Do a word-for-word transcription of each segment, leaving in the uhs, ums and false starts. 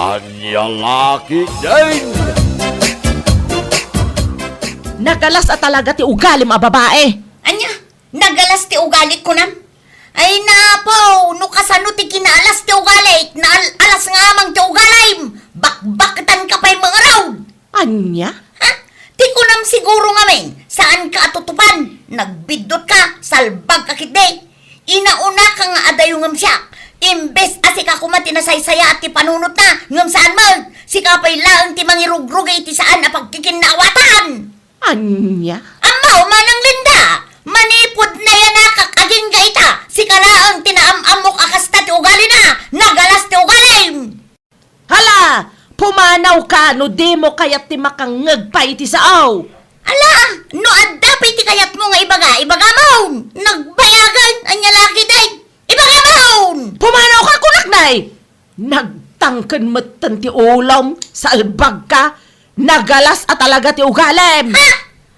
Ania la ketdin? Nagalas a talaga ti ugalim a babae. Ania? Nagalas ti ugalik, kunam? Ay, napaw, no kasano ti kinaalas ti ugalik, naal-alas nga amang ti ugalim, bakbaketanka pay mangarud. Ania? Ha? Ti kunam siguro ngamin, saanka a tutupan, nagbiddutka, salbagka ketdi. Inaunaka nga adayo ngem siak, imbes a sika koma ti nasaysayaat ti panunotna, ngem saan met, sika pay laeng ti mangirugrugay iti saan a pagkikinnaawatan. Ania? Ammo, Manang Linda, manipud nayanakak agingga ita, sika laeng ti naam-ammok a kasta ti ugalina, nagalas ti ugalim. Hala, pumanawka no dimo kayat ti makangngeg pay iti sao. Ala, no adda pay ti kayatmo nga ibaga, ibagamon. Nagbayagan, ania la ketdin? Ibagamon! Pumanawka, kunak, nay! Nagtangken metten ti ulom, salbagka, nagalas a talaga ti ugalim. Ha?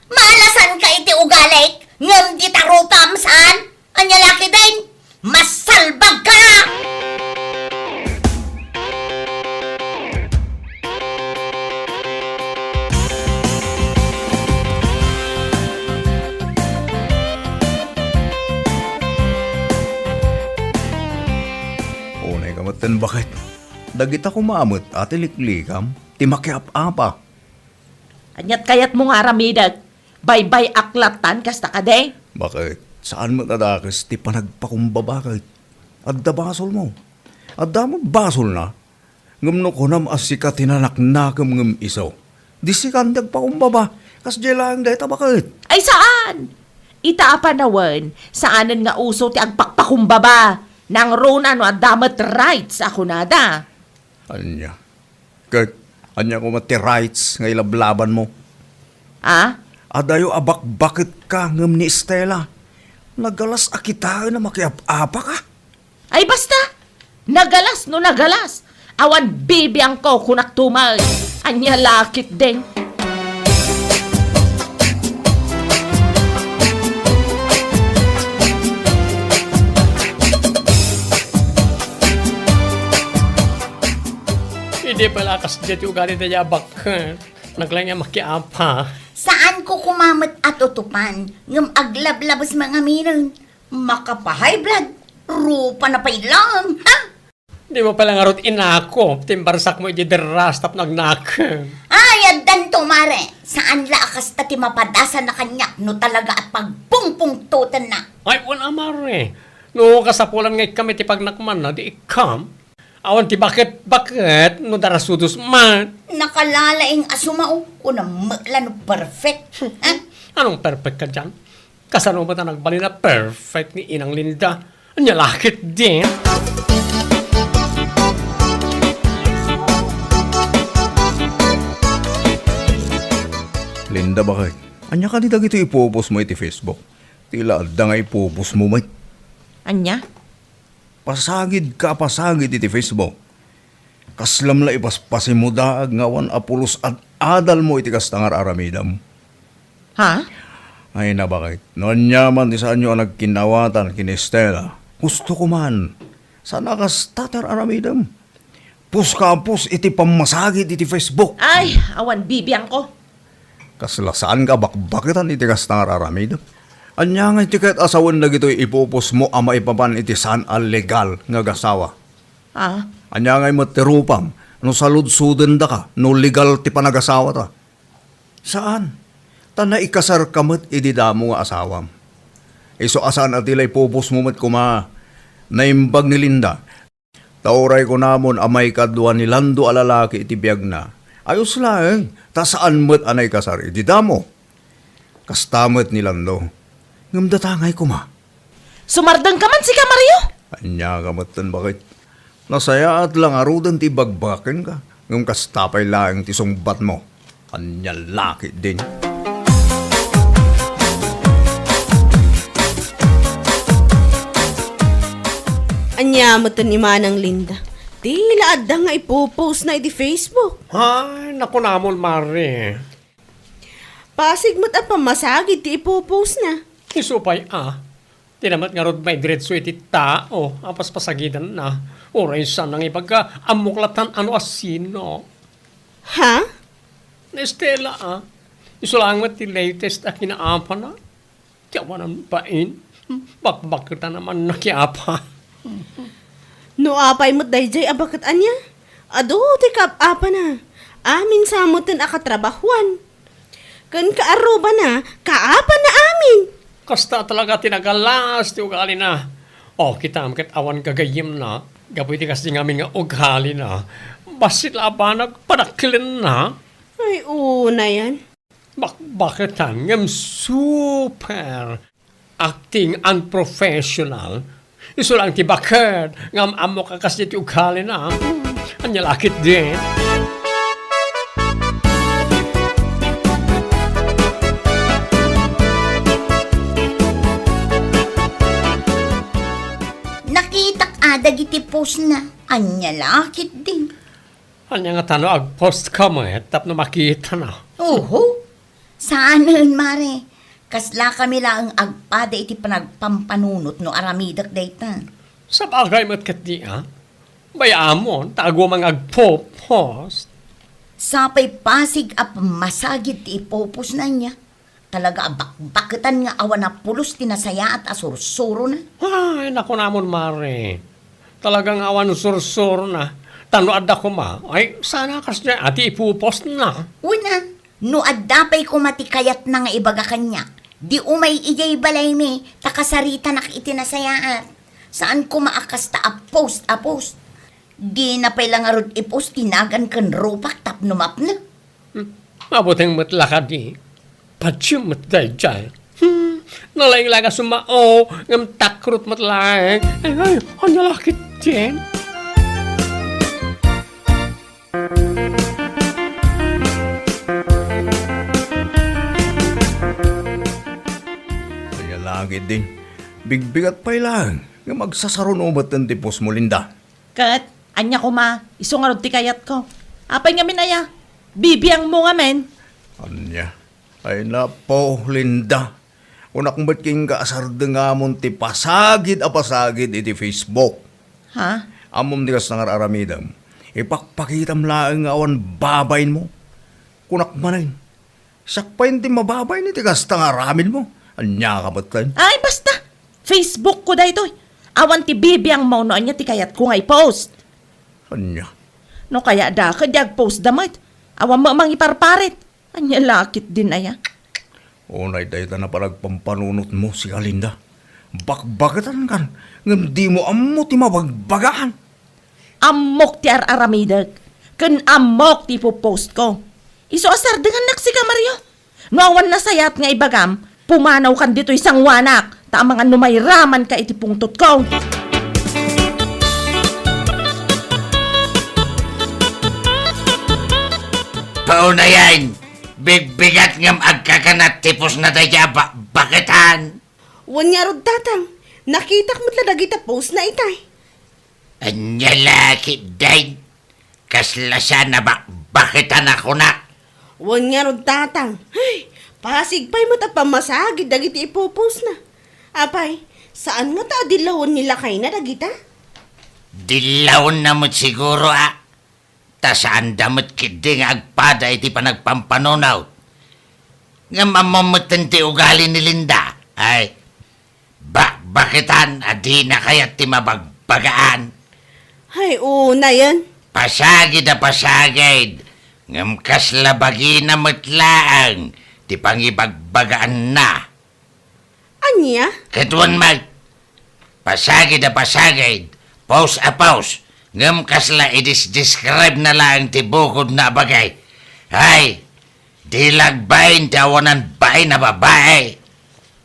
Maalasanka iti ugalik, ngem dita rupam, saan? Ania la ketdin? Masalbagka! Unay ka metten, baket. Dagita koma met a ti liklikam, ti makiap-apa. Aniat kayatmo nga aramidek? Baybay-ak lattan kasta kadi? Baket, saan met a dakes ti panagpakumbaba ket adda basolmo. Adda met basolna. Ngem no kunam a sika ti nanaknakem ngem isu, di sikan ti agpakumbaba, kasdiay laeng dayta, baket. Ay, saan! Ita a panawen, saanen nga uso ti agpakpakumbaba. Nangruna no adda met rights a kunada. Ania? Ket ania koma ti rights nga ilablabanmo? Ah? Adayo a bakbaketka ngem ni Estela. Nagalas a kitaen a makiap-apaka. Ay, basta! Nagalas no nagalas! Awan bibiangko, kunak tumal. Ania la ketdin? Idi pala kasdiay ti ugali dayta a baket, naglaing a makiapa. Saanko koma met a tutupan, ngem aglablabes mangaminen. Makapahay blood, rupa na pay laeng, ha? Dimo pala ngarud inakop ti imbarsakmo iti derras tapno agnakem. Ay, addanto, mare. Saan la a kasta ti mapadasanna kaniak no talaga a pagpungpungtotenna. Ay, wen a, mare. No kasapulan nga ikkam iti pagnakmanna, di ikkam. Awan ti baket-baket no darasudos man. Nakalalaing a sumao, kunam met la no perfect. Ha? Anong perfect kadian? Kasano met a nagbalin a perfect ni Inang Linda? Ania la ketdin? Linda, baket? Ania kadi dagiti ipupostmo iti Facebook? Ti la adda nga ipupostmo met. Ania? Pasagidka a pasagid iti Facebook. Kaslam la ipaspasimmo daag nga awan a pulos ad-adalmo iti kasta nga ar-aramidem. Ha? Ay, nabaket. No aniaman ti saanyo a nagkinnaawatan ken ni Estela, hustoko man. Saan a kasta ti ar-aramidem. Pus ka a pus iti pammasagid iti Facebook. Ay, awan bibiangko. Kasla saanka a bakbaketan iti kasta nga ar-aramidem? Ania ngay ti kayat a sawen dagitoy ipupostmo a maipapan iti saan a legal nga agasawa? Ah? Ania ngay met ti rupam no saludsodendaka no legal ti panagasawata? Saan. Ta naikasarka met idi damo nga asawam. Isu a saan a ti la ipupostmo met koma. Naimbag ni Linda. Ta uray kunamon a maikadua ni Lando a lalaki iti biagna, ayos laeng, ta saan met a naikasar iti damo. Kasta met ni Lando. Ngem data ngay koma. Sumardengka man sika, Mario? Ania ka metten, baket? Nasayaat la ngaruden ti ibagbakenka, ngem kasta pay laeng ti sungbatmo. Ania la ketdin? Ania metten ni Manang Linda? Ti la adda nga ipupostna iti Facebook. Ay, nakunamon, mare. Pasig met a pammasagid ti ipupostna. Isu pay a. Di na met ngarud maidiretso iti tao a paspasagidanna. Uray saan nga ibaga, ammok latta no asino. Ha? Ni Estela, a. Isu laeng met ti latest a kinaapana. Ti awanan bain. Bakbaketan a mannakiapa. No apay met daydiay a baket ania? Adu ti kaap-apana. Amin sa meten a katrabahuan. Ken kaarrubana, kaapanna amin. Kasta talaga ti nagalas ti ugalina. O, kitam ket awan gagayyemna. Gapu iti kasdi ngamin nga ugalina. Bassit la a banag panagkilenna. Ay, unayan. Bakbaketan ngem super acting unprofessional. Isu laeng ti baket nga am-ammok a kasdi ti ugalina. Ania la ketdi? Nakitak a dagiti postna. Ania la ketdi? Ania ngata no ag-post ka met tapno makitana? Oho. Saanen, mare. Kasla kami laeng agpada iti panagpampanunot no aramidek dayta. Sabagay met ketdi, a. Bay-amon, ta ag-umang agpo-post. Sapay pasig a pammasagid ti ipo-postna ania. Talaga a bakbaketan nga awan a pulos ti nasayaat a sursurona. Ay, nakunamon, mare. Talaga nga awan sursurona. Ta no adda koma, ay, saan a kasdiay a ti ipo-postna. Wen a, no adda pay koma ti kayatna nga ibaga kaniak, di umay idiay balaymi, ta kasaritanak iti nasayaat. Saan koma a kasta a post a post. Dina pay la ngarud i-post ti nagan ken rupak tapno mapnek. Hmm. Mabuteng met la kadi. Patiem met daydiay. Hmm. Nalaing la nga sumao, ngem takrot met laeng. Ay, ay, ania la ketdin? Ania la ketdin? Bigbigat pay laeng, ngem agsasaruno metten ti postmo, Linda. Ket, ania koma, isu ngarud ti kayatko. Apay ngamin aya? Bibiangmo ngamin? Ania? Ay, napo, Linda. Kunak met kenka a sardengamon ti pasagid a pasagid iti Facebook. Ha? Ammom ti kasta nga ar-aramidem. Ipakpakitam laeng nga awan babainmo. Kunak manen, siak pay ti mababain iti kasta nga aramidmo. Aniaka met ken? Ay, basta! Facebookko daytoy. Awan ti bibiangmo no ania ti kayatko nga i-post. Ania? No kayatda, ket di agpostda met. Awan met mangiparparit. Ania la ketdin aya? Unay dayta a panagpampanunotmo, sika Linda. Bakbaketankan, ngem dimo ammo ti mabagbagaan. Ammok ti ar-aramidek, ken ammok ti ipo-postko. Isu a sardengannak sika, Mario. No awan nasayaat nga ibagam, pumanawkan ditoy sangoanak, ta amangan no mairamanka iti pungtotko. Paunayen, bigbigat ngem agkakanat ti postna dayta a ba-, baketan. Wen ngarud, Tatang, nakitak met la dagita postna itay. Ania la ketdin? Kasla saan a bakbaketan a kunak. Wen ngarud, Tatang. Ay, pasig pay met a pammasagid dagiti ipo-postna. Apay, saan ngata a dillawen ni lakayna dagita? Dillawenna met siguro a. Ta saanda met ketdi nga agpada iti panagpampanunot. Ngem ammom metten ti ugali ni Linda. Ay, bakbaketan a dina kayat ti mabagbagaan. Ay, unayen. Pasagid a pasagid, ngem kasla bagina met laeng ti pangibagbagaanna. Ania? Ket wen met, pasagid a pasagid, post a post, ngem kasla i-describe na laeng ti bukodna a bagay. Ay, di la agbain ti awanan bain a babai.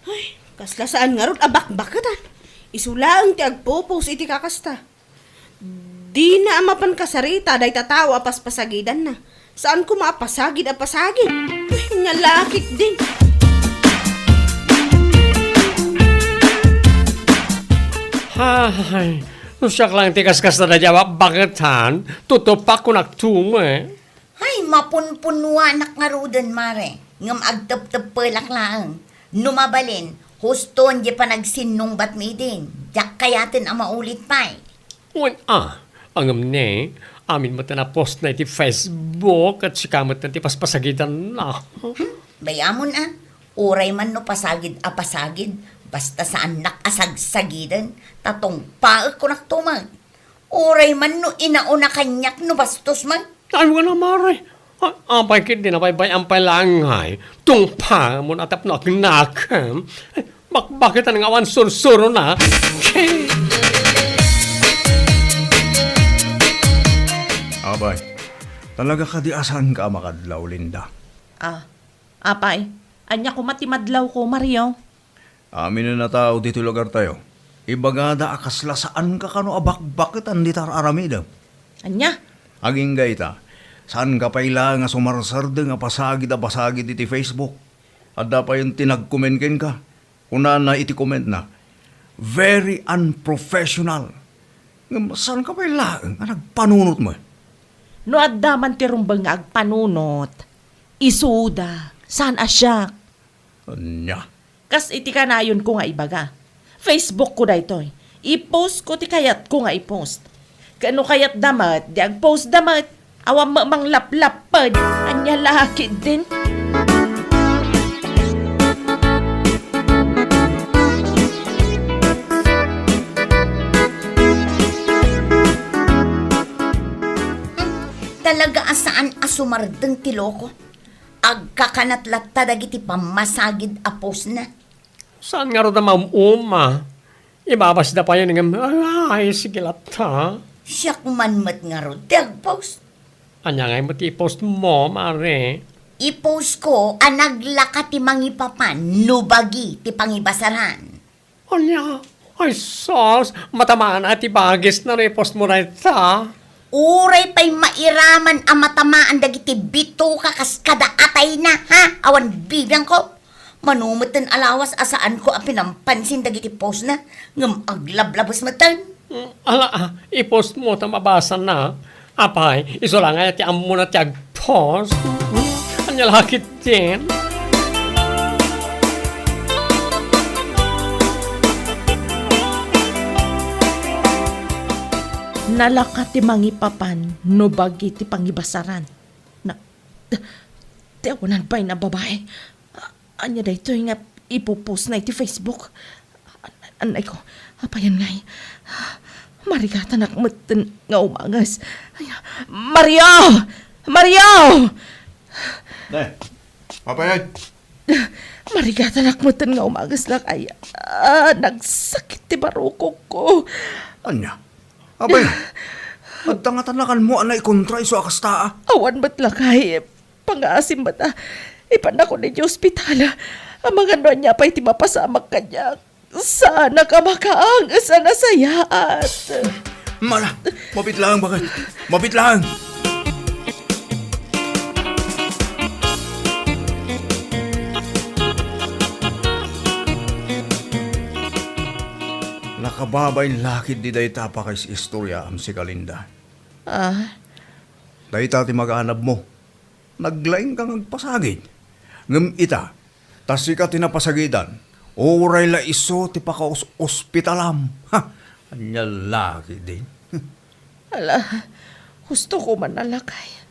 Ay, kasla saan ngarud a bakbaketan. Isu laeng ti agpo-post iti kakasta. Dina a mapan kasarita dayta tao a paspasagidanna. Saan koma a pasagid a pasagid. Ay, ania la ketdin. Ay, no siak laeng ti kaskasta dayta a bakbaketan, tutupak kunak tume. Ay, mapunpunuanak ngaruden, mare, ngem agtepteppelak laeng. No mabalin, hustoen diay panagsinnungbatmi idin. Diak kayaten a maulit pay. Wen a, ngem ne, amin met a napostna iti Facebook ket sika met ti paspasagidanna. Hmm, bay-amon a, uray man no pasagid a pasagid, basta saannak a sagsagiden, ta tungpaek kunak to met. Uray man no inauna kaniak no bastos man. Ay, wala, mare. A-, apay ketdi nabaybay-am pay laeng ngay. Tungpamon a tapno agnakem. Bakbaketan nga awan sursurona. Apay, talaga kadi a saanka a makadlaw, Linda? Ah, apay, ania koma ti madlawko, Mario? Aminen a tao ditoy lugartayo, ibagada a kasla saanka kano a bakbaketan dita ar-aramidem. Ania? Agingga ita, saanka pay laeng a sumarsardeng a pasagid a pasagid iti Facebook. Adda payen ti nagkomen kenka. Kunana iti komentna, "Very unprofessional." Ngem saanka pay laeng a nagpanunot met? No adda man ti rumbeng nga agpanunot, isuda, saan a siak. Ania? Kas iti kanayonko nga ibaga, Facebook ko daytoy. I-post ko ti kayatko nga i-post. Ket no kayatda met, di agpost da met. Awan met manglaplapped. Ania la ketdin? Talaga a saan a sumardeng ti loko. Agkakanat latta dagiti pammasagid a postna. Saan ngarud a maum-uma? Ibabasda payen ngem, ay, sige latta. Siak man met ngarud ti agpost. Ania ngay met ti i-postmo, mare? I-post ko a naglaka ti mangipapan no bagi ti pangibasaran. Ania? Ay, sus! Matamaan a ti bagisna no i-postmo dayta. Uray pay mairaman a matamaan dagiti bitoka kas kada atayna, ha? Awan bibiangko. Mano metten a lawas a saanko a pinampansin dagiti postna, ngem aglablabes metten. Mm, ala, ah, i-postmo ta mabasana. Apay, isu la nga ti ammona ti agpost. Ania la ketdin? Nalaka ti mangipapan no bagi ti pangibasaran. Na, ti awanan pay na babae. A-, ania daytoy nga ipopost na iti Facebook? An-, anay ko, apayan ngay. Marigatanak metten nga umanges. Ay, Mario! Mario! Ne, apayan? Marigatanak metten nga umanges, lakay. Ah, nagsakit ti barukok ko. Ania? Apay, adda nga tanakanmo a naikontra isu a kasta, a? Awan met, lakay. Pangaasim met a ipannakon idiay ospital. Amangan no ania pay ti mapasamak kaniak. Saanak a makaanges a nasayaat. Mala, mapit laeng, baket. Mapit laeng. Nakababain la ketdi dayta a pakais-istoryaam, sika, Linda. Ah? Dayta ti maganabmo. Naglaingka nga agpasagid. Ngem ita, ta sika ti napasagidan, uray la isu ti pakaos-ospitalam. Ha! Ania la ketdin? Ala, husto ko man a, lakay.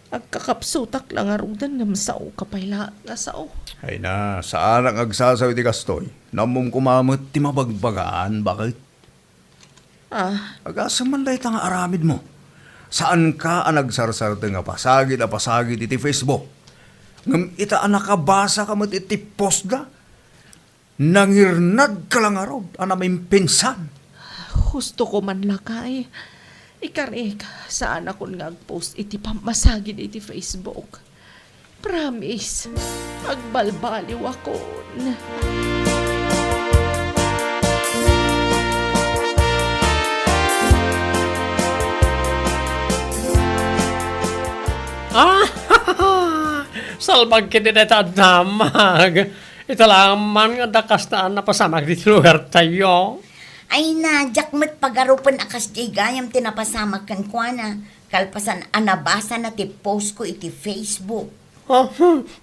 Agkakapsutak la ngaruden ngem saoka pay la nga sao. Ay na, saanak nga agsasao iti kastoy. Nammom koma met ti mabagbagaan, baket? Ah. Agasem man dayta nga aramidmo. Saanka a nagsarsardeng a pasagid a pasagid iti Facebook. Ngem ita a nakabasaka met iti postda, nangirnadka la ngarud a namimpinsan. Husto ko man, lakay. Ikarik, saanakon nga agpost iti pammasagid iti Facebook. Promise, agbalbaliwakon. Ah, salbag ketdi dayta a damag. Ita la man nga adda kasta a napasamak ditoy lugartayo. Ay na, diak met pagarupen a kasdiay gayam ti napasamak kenkuana. Kalpasan a nabasana ti post ko iti Facebook. Ah,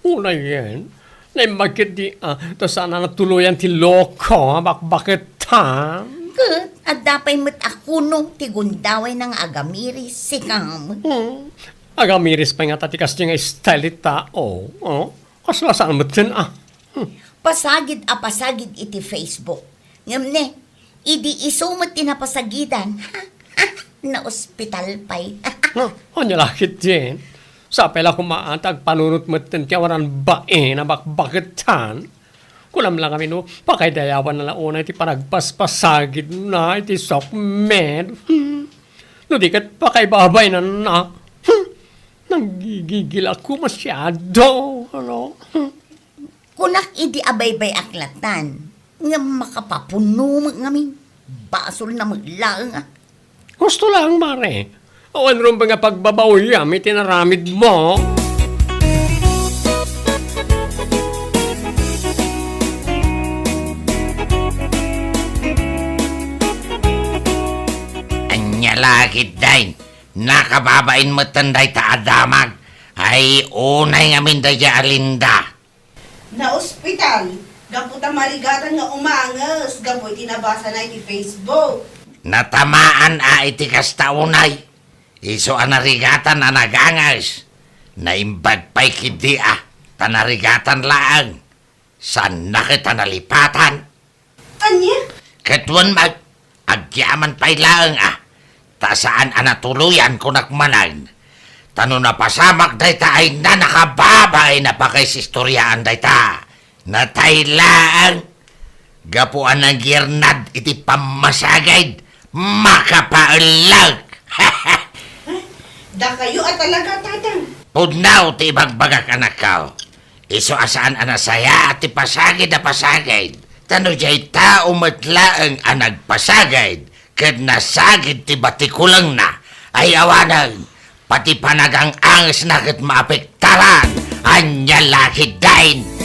unayen, naimbag ketdi, ah, ta saan a natuloyan ti loko, ah, bakbaketan. Ket, Adda pay met a kuno ti gundawayna nga agamiris, sika met. Hmm. Agamiris pay ngata ti kasdi nga style ti tao. Oh, kasla saan met ken, ah. Hmm. Pasagid a pasagid iti Facebook. Ngem ne, idi isu met ti napasagidan, naospital pay. No, ania la ketdin? Sapay la koma ta agpanunot metten ti awanan bain a bakbaketan. Kunam la ngamin no, pakaidayawanna la unay ti panagpaspasagidna iti SOCMED. Hmm. No di ket pakaibabainanna. Hmm. Nanggigigil ako masyado, ano? Hmm. Kunak idi abaybay-ak latan, ngem makapapunno met ngamin. Basolna met laeng a. Husto laeng, mare. Awan rumbeng a pagbabaoyam iti naramidmo. Ania la ketdin, nakababain metten dayta a damag. Ay, unay ngamin dayta a Linda. Naospital gapu ta marigatan nga umanges gapu iti nabasana iti Facebook. Natamaan a iti kasta unay. Isu a narigatan a naganges. Naimbag pay ketdi a ta narigatan laeng. Saanna ket a nalipatan. Ania? Ket wen met, agyaman pay laeng a, ta saan a natuloyan kunak manen. Ta no napasamak dayta ay nakababain a pakaisistoriaan dayta. Natay laeng. Gapu a nangyernad iti pammasagid, makapaellek. Dakayo a talaga, Tatang. Pudno ti ibagbagak, anakko. Isu a saan a nasayaat ti pasagid a pasagid. Ta no diay tao met laeng a nagpasagid, ket nasagid ti batikulengna, ay awanen, pati panagang-angesna ket maapektaran. Ania la ketdin?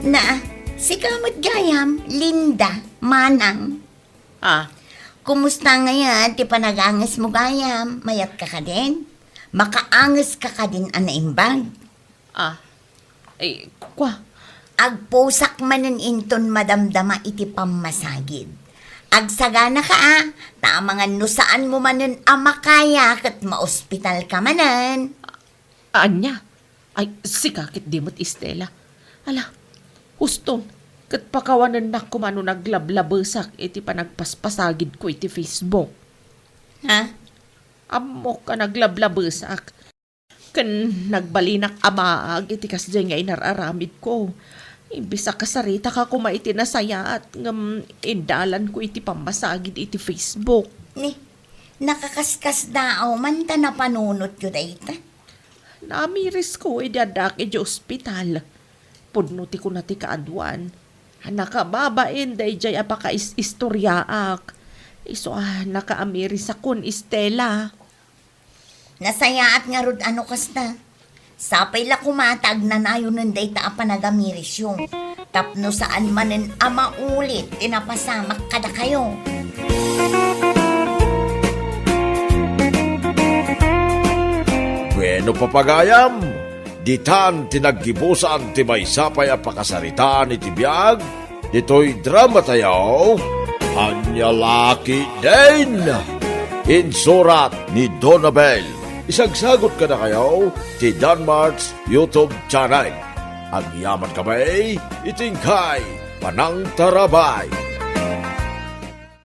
Na, sika met gayam, Linda, manang. Ah. Kumusta ngamin ti panagangesmo gayam? Mayatka kadin? Makaangeska kadin a naimbag? Ah. Ay, kua. Agpusak manen inton madamdama iti pammasagid. Agsaganaka a, ta amangan no saanmo manen a makaya ket maospitalka manen. Ania? Ay, sika ketdi met, Estela. Ala, huston, ket pakawanennak koma no naglablabesak iti panagpaspasagidko iti Facebook. Ha? Ammok a naglablabesak. Ken nagbalinak a maag iti kasdiay nga inar-aramidko. Imbes a kasaritaka koma iti nasayaat ngem indalanko iti pammasagid iti Facebook. Ni, nakakaskasdaaw man ta napanunotyo dayta? Namirisko idi addaak idiay ospital. Pudno ti kuna ti kaaduan. Nakababain daydiay a pakaisistoriaak. Isu a nakaamirisakon, Estela. Nasayaat ngarud a no kasta. Sapay la koma ta agnanayonen dayta a panagamirisyo, tapno saan manen a maulit ti napasamak kadakayo. Bueno, papagayam, ditan ti naggibusan ti maysa pay a pakasaritaan iti biag ditoy dramatayo, Ania la ketdin? Insurat ni Donabel. Isagsagut kadakayo ti Danmart's YouTube channel. Agyamankami iti inkay panangtarabay.